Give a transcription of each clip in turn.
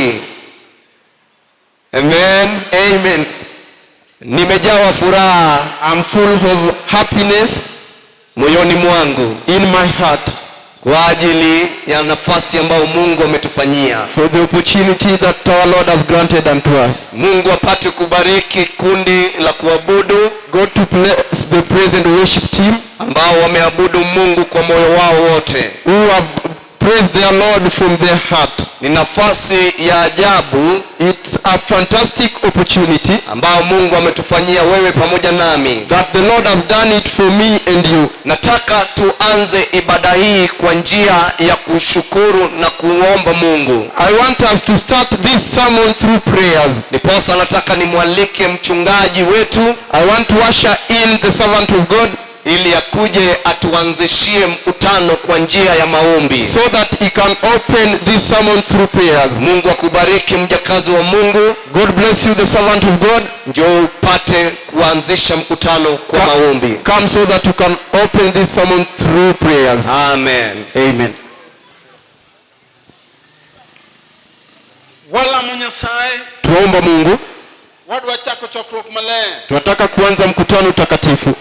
hii. Amen. Amen. Nimejawa furaha I'm full of happiness moyoni mwangu in my heart kwa ajili ya nafasi ambayo Mungu ametufanyia. For the opportunity that our Lord has granted unto us. Mungu apate kubariki kundi la kuabudu God to bless the praise and worship team ambao wameabudu Mungu kwa moyo wao wote. Who have praised their Lord from their heart. Ni nafasi ya ajabu It's a fantastic opportunity ambayo Mungu ametufanyia wewe pamoja nami. That the Lord has done it for me and you. Nataka tuanze ibada hii kwa njia ya kushukuru na kuomba Mungu. I want us to start this sermon through prayers. Ndiposa nataka nimwalike mchungaji wetu I want to usher in the servant of God ili akuje atuanzishie mkutano kwa njia ya maombi. So that he can open this sermon through prayers. Mungu akubariki mjakazi wa Mungu. God bless you, the servant of God. Njoo upate kuanzisha mkutano kwa maombi. Come so that you can open this sermon through prayers. Amen. Amen. Walamo Nyasaye. Tuomba Mungu. Wadwa chako chokruok maler. Tunataka kuanza mkutano takatifu.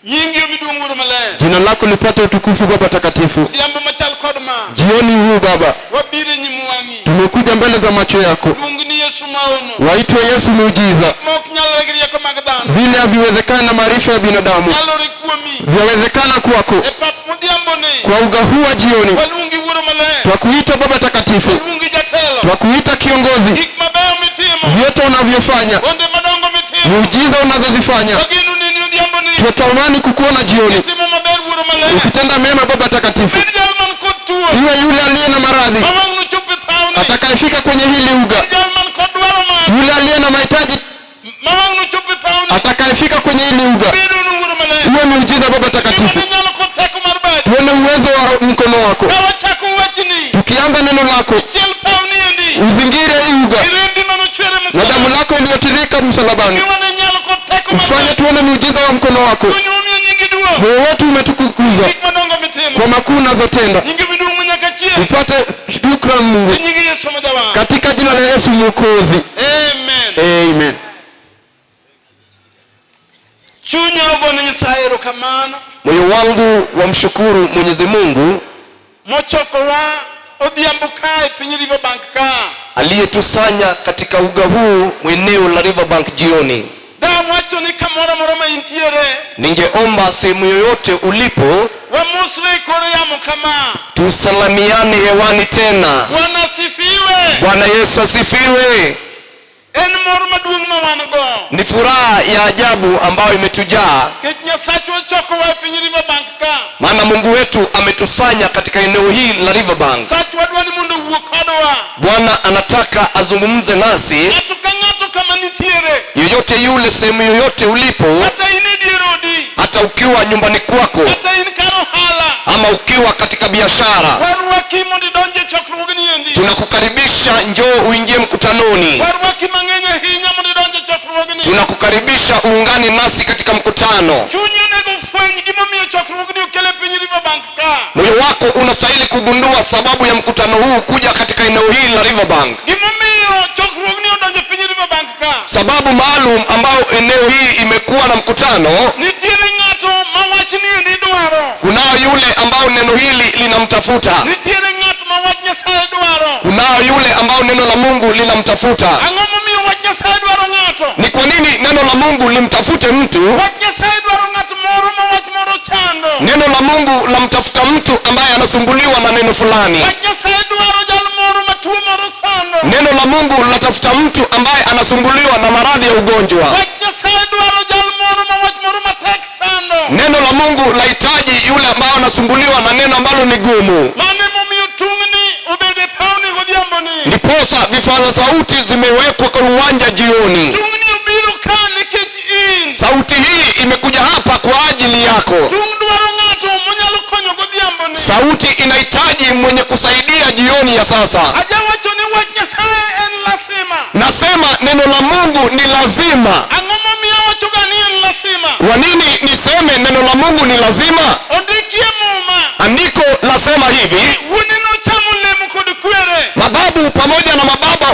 Nyingi omi duong' Wuoro maler. Jina lako lipate utukufu, Baba takatifu. Odhiambo machal kod ma. Jioni huu, Baba, Wabiro e nyim wang'i. Tumekuja mbele za macho yako. Luong ni Yesu maono. Waitwe Yesu muujiza. Ma ok nyalre gi rieko mag dhano. Vile haviwezekani na maarifa ya binadamu Nyalore kuomi. Vyawezekana kwako. E pap modhiambo ni. Kwa uga huu wa jioni, Waluongi Wuoro maler. twakuita Baba takatifu, Waluongi jatelo. twakuita kiongozi. Gik mabeyo mitimo. Vyote unavyofanya, Honde madongo mitimo. miujiza unazozifanya, Wageno neni odhiambo ni. twatamani kukuona jioni Itimo maber Wuoro maler. Ukitenda mema, Baba takatifu. Bed jal man kod tuo. Iwe yule aliye na maradhi Ma wang' nochop e pawni. Atakayefika kwenye hili uga, Bed jal man kod dwaro mar. Yule aliye na mahitaji Ma wang' nochop e pawni. Atakayefika kwenye hili uga, Bedo no Wuoro maler. Uwe miujiza, Baba takatifu. Gima nyalo kod teko mar badi. Tuone uwezo wa mkono wako. Ka wachako wachni. Tukianza neno lako, Chiel pawni endi. Uzingire hii uga Gi rembi manochwer e na damu msalaba. lako iliyotirika msalabani, Gima ne nyalo kod teko mar ufanye badi. tuone miujiza wa mkono wako. Chunywa omiyo nyingi duong'. Moyo wetu umetukuzwa Gik madongo mitimo. Kwa makuu unazotenda. Nyingi miduong' nyaka chieng'. Upate shukran Mungu E nying Yesu ma jawar. Katika jina la Yesu Mwokozi. Amen. Amen. Chunya ogone Nyasaye erokamano. Moyo wangu wamshukuru Mwenyezi Mungu Mochokowa odhiambo kae piny Riverbank ka. Aliyetusanya katika uga huu eneo la Riverbank jioni. Dawacho ni kamoro amora ma intiere. Ningeomba sehemu yoyote ulipo Wamosre e kor yamo kama. Tusalamiane hewani tena. Bwana asifiwe. Bwana Yesu asifiwe. En mor maduong' ma wan go. Ni furaha ya ajabu ambayo imetujaa, Nikech Nyasachwa ochokowa e piny Riverbank ka. Maana Mungu wetu ametusanya katika eneo hili la Riverbank. Nyasachwa dwa ni mondo owuo kodwa. Bwana anataka azungumze nasi, Ng'ato ka ng'ato kama nitiere. Yoyote yule, sehemu yoyote ulipo, Kata in e dier odi. Hata ukiwa nyumbani kwako Kata in kar ohala. Ama ukiwa katika biashara, Warwaki mondo idonj e chokruogni endi. Tunakukaribisha, njoo uingie mkutanoni. Warwaki mang'eny ahinya mondo idonj e chokruogni. Tunakukaribisha uungane nasi katika mkutano. Chunyi onego fweny gimomiyo chokruogni okel e piny Riverbank ka. Moyo wako unastahili kugundua sababu ya mkutano huu kuja katika eneo hili la Riverbank, Gimomiyo chokruogni odonjo e piny Riverbank ka. Sababu maalum ambayo eneo hii imekuwa na mkutano. Nitiere ng'ato ma wachni endi dwaro. Kunao yule ambao neno hili linamtafuta. Nitiere ng'at ma wach Nyasaye dwaro. Kunao yule ambao neno la Mungu linamtafuta. Ang'o momiyo wach Nyasaye dwaro ng'ato? Ni kwa nini neno la Mungu limtafute mtu? Wach Nyasaye dwaro ng'at moro ma wach moro chando. Neno la Mungu lamtafuta mtu ambaye anasumbuliwa na neno fulani. Wach Nyasaye dwaro jal moro ma tuo moro sando. Neno la Mungu linatafuta mtu ambaye anasumbuliwa na maradhi ya ugonjwa. Wach Nyasaye dwaro jal moro ma wach moro matek sando. Neno la Mungu lahitaji yule ambaye anasumbuliwa na neno ambalo ni gumu. Mano emomiyo tungni obedo e pawni godhiambo ni. Ndiposa vipaza sauti zimewekwa kwa uwanja jioni. Tungni obiro ka nikech in. Sauti hii imekuja hapa kwa ajili yako. Tung dwaro ng'ato monyalo konyo godhiambo ni. Sauti inahitaji mwenye kusaidia jioni ya sasa. Ajawacho ni wach Nyasaye en lazima. Nasema neno la Mungu ni lazima. Ang'o momiyo awacho ga ni en lazima? Kwa nini niseme neno la Mungu ni lazima? Ondikie Muma. Andiko lasema hivi, Wuone nochamo olemo kod kwere. Mababu pamoja na mababa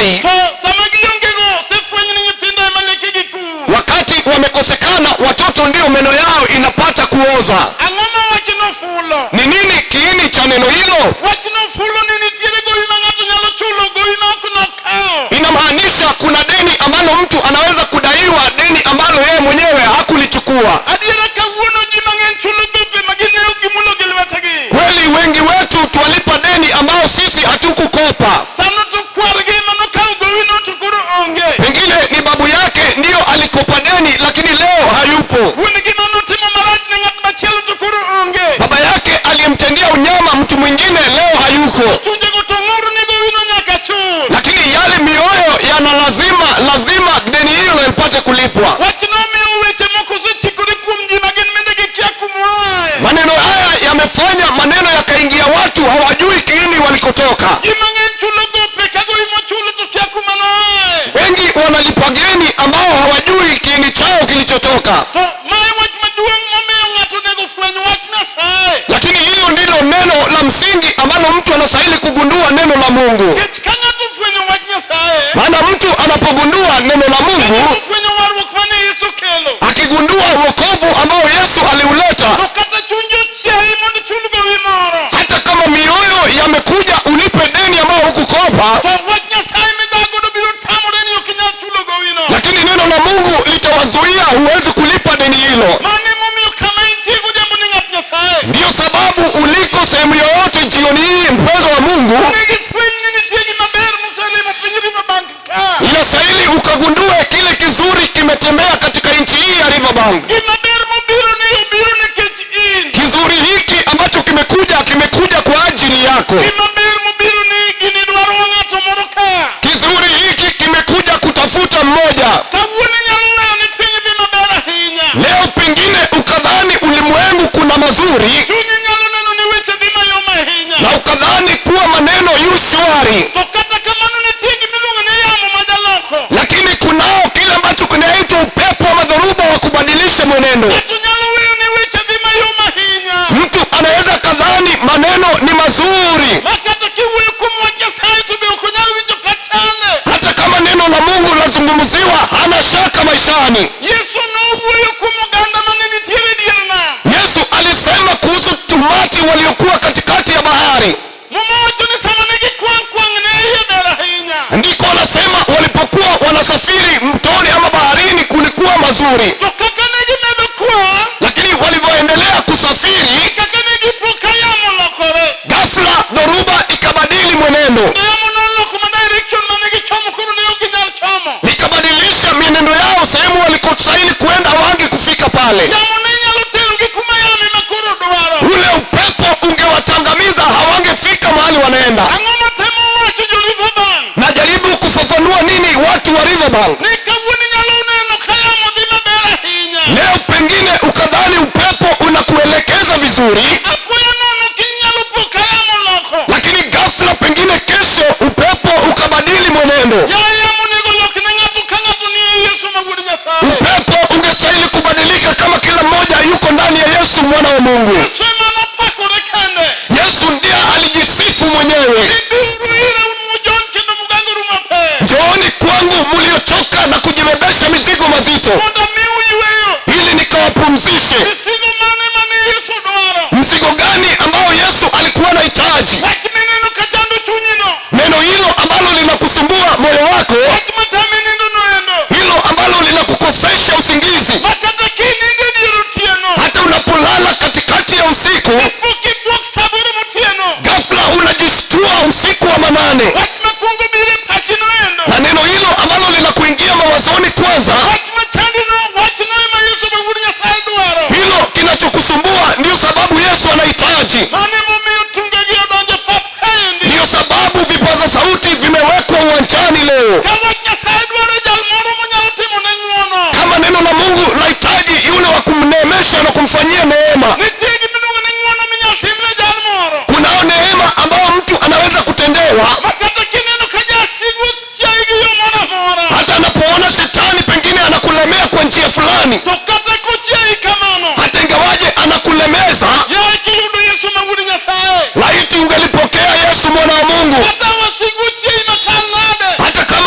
hai, To sama giongego osefweny ni nyithindo ema lekegi kur. Wakati wamekosekana, watoto ndio meno yao inapata kuoza. Ang'o ma wachno fulo? Ni nini kiini cha neno hilo? Wachno fulo ni nitiere gowi ma ng'ato nyalo chulo, gowi ma ok nokawo. Inamaanisha kuna deni ambalo mtu anaweza kudaiwa, deni ambalo yeye mwenyewe hakulichukua. Adiera kawuono ji mang'eny chulo gope ma gin ne ok gimulo gi lwetgi. Kweli wengi wetu twalipa deni ambao sisi hatukukopa. Sano to kwargi manokawo gowino to koro onge. Pengine ni babu yake ndiyo alikopa deni, lakini leo hayupo. Wuon-gi manotimo marach ne ng'at machielo to koro onge. Baba yake aliyemtendea unyama mtu mwingine leo hayuko. Chunjego to ng'ur ni gowino nyaka chul. Lakini yale mioyo yana lazima lazima deni hilo lipate kulipwa. Wachno miyo weche moko osechikore kuom ji ma gin bende gikia kumoaye. Maneno haya yamefanya maneno yakaingia, watu hawajui kiini walikotoka. Ji mang'eny chulo gope ka gowi mochulo to kia kuma noaye. Wengi wanalipa deni ambao hawajui kiini chao kilichotoka. To mae wach maduong' momiyo ng'ato onego fweny wach Nyasaye. Lakini hilo ndilo neno la msingi ambalo mtu anastahili kugundua neno la Mungu. Nikech ka ng'ato ofwenyo wach Nyasaye, Maana mtu anapogundua neno la ka ng'ato Mungu, ofwenyo warruok mane Yesu kelo, akigundua wokovu ambao Yesu aliuleta, to kata chunyi ochiayi mondo ichul gowi moro, hata kama mioyo yamekuja ulipe deni ambao hukukopa, to wach Nyasaye midhagodo biro tamore ni ok inyal chulo gowino. Lakini neno la Mungu litawazuia, huwezi kulipa deni hilo. Mano emomiyo kama intie godhiambo ni ng'at Nyasaye, Ndiyo sababu uliko sehemu yoyote jioni hii, mpendwa wa Mungu, onego ifweny ni nitie gima ber moselimo piny Riverbank ka. Inastahili ukagundue kile kizuri kimetembea katika nchi hii ya Riverbank. Gima ber mobiro ni obiro nikech in. Kizuri hiki ambacho kimekuja, kimekuja kwa ajili yako. Gima ber mobiro ni gini dwaro ng'ato moro ka. Kizuri hiki kimekuja kutafuta mmoja. Kawuono inyalo neno ni piny dhi maber ahinya. Leo pengine ukadhani ulimwengu kuna mazuri Chunyi nyalo neno ni weche dhi mayom ahinya. Na ukadhani kuwa maneno yu shwari, To kata kamano nitie gimiluongo ni yamo ma jaloko. Lakini kunao kile ambacho kinaitwa upepo wa madhoruba wa kubadilisha mwenendo. Ng'ato nyalo weyo ni weche dhi mayom ahinya. Mtu anaweza kadhani maneno ni mazuri, Ma kata kiwuoyo kuom wach Nyasaye to be ok onyal winjo kachane. Hata kama neno la Mungu lazungumziwa, hana shaka maishani. Yesu nowuoyo kuom oganda mane nitiere e dier nam. Yesu alisema kuhusu tumati waliokuwa katikati ya bahari. Muma wacho ni sama ne gikwang' kwang' ne iye ber ahinya. Ndiko anasema walipokuwa wanasafiri mtoni ama baharini kulikuwa mazuri, To kaka ne gimedo kwang', lakini walivyoendelea kusafiri, kaka ne gipo ka yamo lokore. Ghafla dhoruba ikabadili mwenendo, To yamo noloko ma direction mane gichomo koro ne ok ginyal chomo. Likabadilisha mienendo yao, sehemu walikostahili kwenda wange kufika pale. Yamo ne nyalo terogi kuma yamo ema koro dwaro. Ule upepo ungewatangamiza, hawangefika mahali wanaenda. Ang'o matemo wacho jo Riverbank? Najaribu kufafanua nini watu wa Riverbank. Ni kawuono inyalo neno ka yamo dhi maber ahinya. Leo pengine ukadhani upepo unakuelekeza vizuri, Apoya nono kiny nyalo po ka yamo loko. Lakini ghafla pengine kesho upepo ukabadili mwenendo. Ya yamo onego lok ne ng'ato ka ng'ato ni e Yesu ma wuod Nyasaye. Upepo ungestahili kubadilika kama kila mmoja yuko ndani ya Yesu mwana wa Mungu. Yesu ema nopakore kende. Yesu ndiye alijisifu mwenyewe. Ni biuru ira un mujony kendo mugangoru mapek. Njooni kwangu mliochoka na kujibebesha mizigo mazito, Mondo amiu yweyo. Ili nikawapumzishe. Misigo mane mane Yesu dwaro? Mzigo gani ambao Yesu alikuwa anahitaji? Wach mineno ka chando chunyino. Neno hilo ambalo linakusumbua moyo wako, Wach matami nindo noendo. Hilo ambalo linakukosesha usingizi, Ma kata kinindo e dier otieno, hata unapolala katikati ya usiku, Ipo kibuok sa aboro motieno. Ghafla unajishtua usiku wa manane, Wach makwongo biro e pachi noendo. Na neno hilo ambalo linakuingia mawazoni kwanza, Wach machandi no, wachno ema Yesu ma wuod Nyasaye dwaro. Hilo kinachokusumbua ndiyo sababu Yesu anahitaji. Mano emomiyo tungegi odonjo e pap kaendi. Ndiyo sababu vipaza sauti vimewekwa uwanjani leo. Ka wach Nyasaye dwaro jal moro monyalo timo ne ng'wono. Kama neno la Mungu lahitaji yule wa kumneemesha na kumfanyia neema, Nitie gimiluongo ni ng'wono minyalo timne jal moro. Kunao neema ambao mtu anaweza kutendewa, Ma kata kineno ka jasigu chiayi gi yo moro amora. Hata anapoona shetani pengine anakulemea kwa njia fulani, To kata kochiayi kamano, hata ingawaje anakulemeza, yaye kiyudo Yesu ma wuod Nyasaye. Laiti ungelipokea Yesu mwana wa Mungu, Kata wasigu chiayi machal nade, hata kama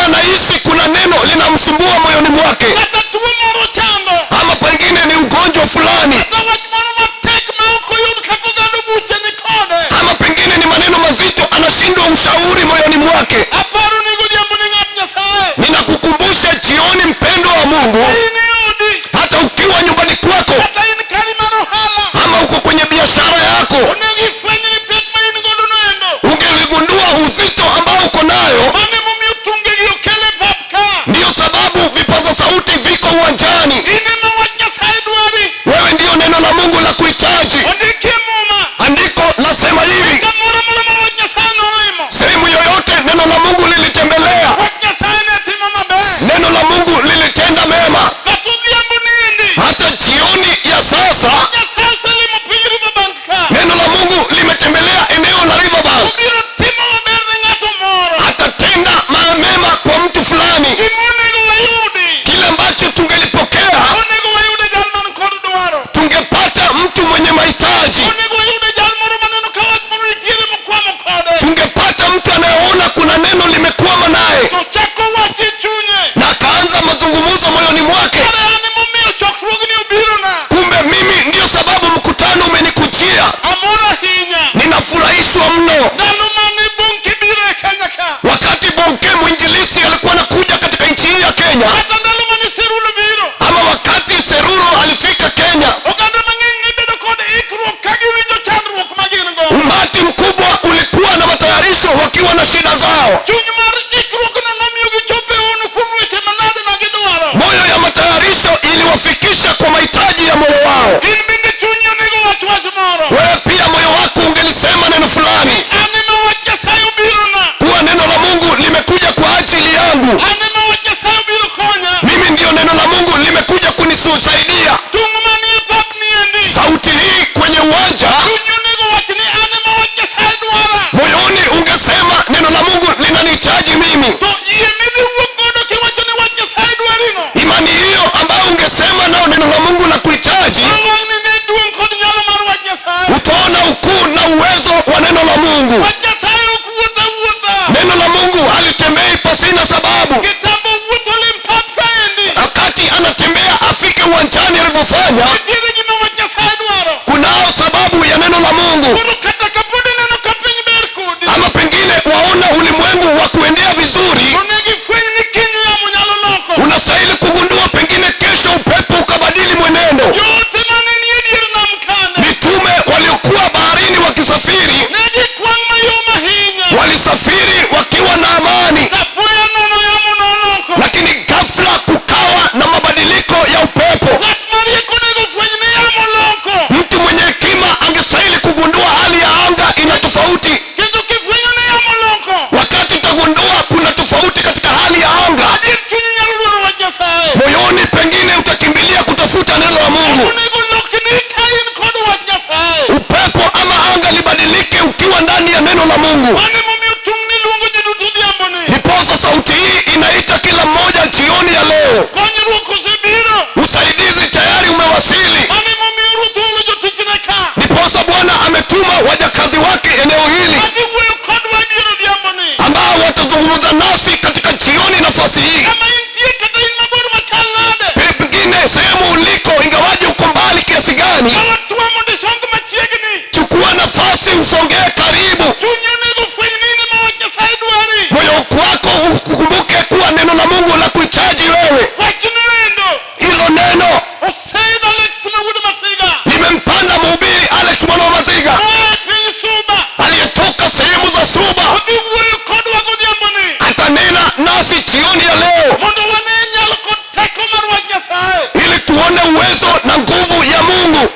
anahisi kuna neno linamsumbua moyoni mwake, Kata tuo moro chando. ama pengine ni ugonjwa fulani, Kata wach moro matek ma ok oyud kaka oganda buche ni kode. Ama pengine ni maneno mazito, anashindwa ushauri moyoni mwake. Aparo ni godhiambo ni ng'at Nyasaye. Ninakukumbusha jioni, mpendwa wa Mungu, In e odi. Hata ukiwa nyumbani kwako Kata in kari mar ohala. Ama uko kwenye biashara yako, Onego ifweny ni pek ma in godo noendo. Ungeligundua uzito ambao uko nayo. Mano emomiyo tungegi okel e pap ka. Ndiyo sababu vipaza sauti viko uwanjani. In ema wach Nyasaye dwari. Wewe ndiyo neno la Mungu la kuhitaji. Ondiki e Muma. Andiko lasema hivi, Kamoro amora ma wach Nyasaye nolimo. Sehemu yoyote neno la Mungu lilitembelea, Wach Nyasaye ne timo maber. Neno la Mungu lilitenda mema. Kata odhiambo niendi. Hata jioni ya sasa Nyasaye oselimo piny Riverbank ka. Neno la Mungu limetembelea eneo la Riverbank. Obiro timo maber ne ng'ato moro. Atatenda mema kwa mtu fulani. Gimonego wayudi. Kile ambacho tungelipokea, Onego wayude jal man kod dwaro. Tungepata mtu mwenye mahitaji, Onego wayude jal moro maneno ka wach moro nitiere mokwamo kode. Tungepata mtu anayeona kuna neno limekwama naye To chako wach e chunye. Na akaanza mazungumzo moyoni mwake. Kare an emomiyo chokruogni obirona. Kumbe mimi ndiyo sababu mkutano umenikujia. Amor ahinya. Ninafurahishwa mno. Ndalo mane Bonke biro e Kenya ka. Wakati Bonke mwinjilisti alikuwa anakuja katika nchi hii ya Kenya, Kata ndalo mane Serulo biro. Ama wakati Serulo alifika Kenya, Oganda mang'eny ne bedo kod ikruok ka giwinjo chandruok ma gin go. Umati mkubwa ulikuwa na matayarisho wakiwa na shida zao. Chuny mar ikruokno nomiyo gichopo e ono kuom weche manade ma gidwaro. Moyo ya matayarisho iliwafikisha kwa mahitaji ya moyo wao. In bende chunyi onego wach wach moro. Wewe pia moyo wako ungelisema neno fulani, An ema wach Nyasaye obirona. Kuwa neno la Mungu limekuja kwa ajili yangu. An ema wach Nyasaye obiro konya. Mimi ndiyo neno la Mungu limekuja kunisaidia. Tung' manie pap niendi. Sauti hii kwenye uwanja, Chunyi onego wach ni an ema wach Nyasaye dwara. Moyoni ungesema neno la Mungu linanihitaji mimi. To yie midhi wuok godo kiwacho ni wach Nyasaye dwarino. Imani hiyo ambayo ungesema nao neno la Mungu la kuhitaji, Wang'ni ne duong' kod nyalo mar wach Nyasaye. Utaona ukuu na uwezo wa neno la Mungu. Wach Nyasaye ok wuoth awuotha. Neno la Mungu halitembei pasina sababu. Kitambo wuotho lim pap kaendi. Wakati anatembea afike uwanjani alivyofanya, Nitiere gima wach Nyasaye dwaro. Kunao sababu ya neno la Mungu. Koro kata kapod ineno ka piny ber kodi. Ama pengine waona ulimwengu wa kuendea vizuri, Onego ifweny ni kiny yamo nyalo loko. Unastahili kugundua pengine kesho upepo ukabadili mwenendo. Joote mane nie dier nam kane. Mitume waliokuwa baharini wakisafiri, Ne gikwang' mayom ahinya. Walisafiri wakiwa na amani, Apoya nono yamo noloko. Lakini ghafla kukawa na mabadiliko ya upepo. Ng'at mariek onego fweny ni yamo loko. Mtu mwenye hekima angestahili kugundua hali ya anga ina tofauti. Kendo kifwenyo ni yamo loko. Wakati utagundua kuna tofauti katika hali ya anga, Adier chunyi nyalo dwaro wach Nyasaye. Moyoni pengine utakimbilia kutafuta neno la Mungu. Onego lokni ka in kod wach Nyasaye. Upepo ama anga libadilike ukiwa ndani ya neno la Mungu. Mano emomiyo tung'ni luongo ji duto odhiamboni. Ndiposa sauti hii inaita kila mmoja jioni ya leo. Konyruok osebiro. Usaidizi tayari umewasili. Mano emomiyo Ruoth ooro jotichne ka. Ndiposa Bwana ametuma wajakazi wake eneo hili, Madhi wuoyo kodwa e dier odhiamboni. Ambao watazungumza nasi katika jioni nafasi hii. Kama intie kata in mabor machal nade. Pengine sehemu uliko, ingawaje uko mbali kiasi gani, Ka watwa mondo isong machiegni. Chukua nafasi usongee karibu. Chunyi onego fweny ni in ema wach Nyasaye dwari. Moyo wako ukumbuke kuwa neno la Mungu la kuhitaji wewe. Wachno endo. Hilo neno Oseidho Alex ma wuod Masiga. Limempanda mhubiri Alex mwana wa Masiga, Moa e piny Suba. Aliyetoka sehemu za Suba. Odhi wuoyo kodwa godhiamboni. Atanena nasi jioni ya leo, Mondo wane nyalo kod teko mar wach Nyasaye. Ili tuone uwezo na nguvu ya Mungu.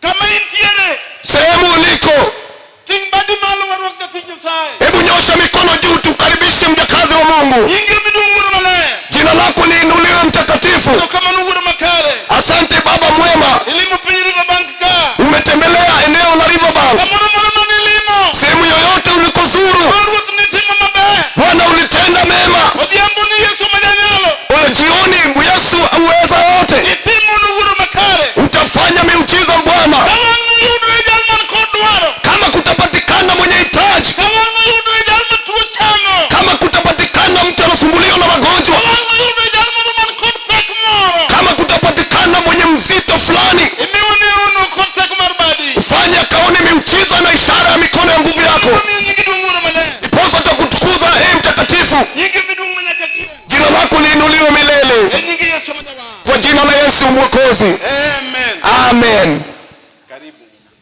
Kama intiere. Sehemu uliko, Ting' badi malo warwak jatich Nyasaye. Hebu nyosha mikono juu tukaribishe mjakazi wa Mungu. Nyingi miduong' wuoro maler. Jina lako liinuliwe mtakatifu. Erokamano wuoro makare. Asante Baba mwema. Ilimo piny Riverbank ka. Umetembelea eneo la Riverbank. Kamoro amora mane ilimo. Sehemu yoyote ulikozuru, Ma Ruoth nitimo maber. Bwana ulitenda mema. Karibu.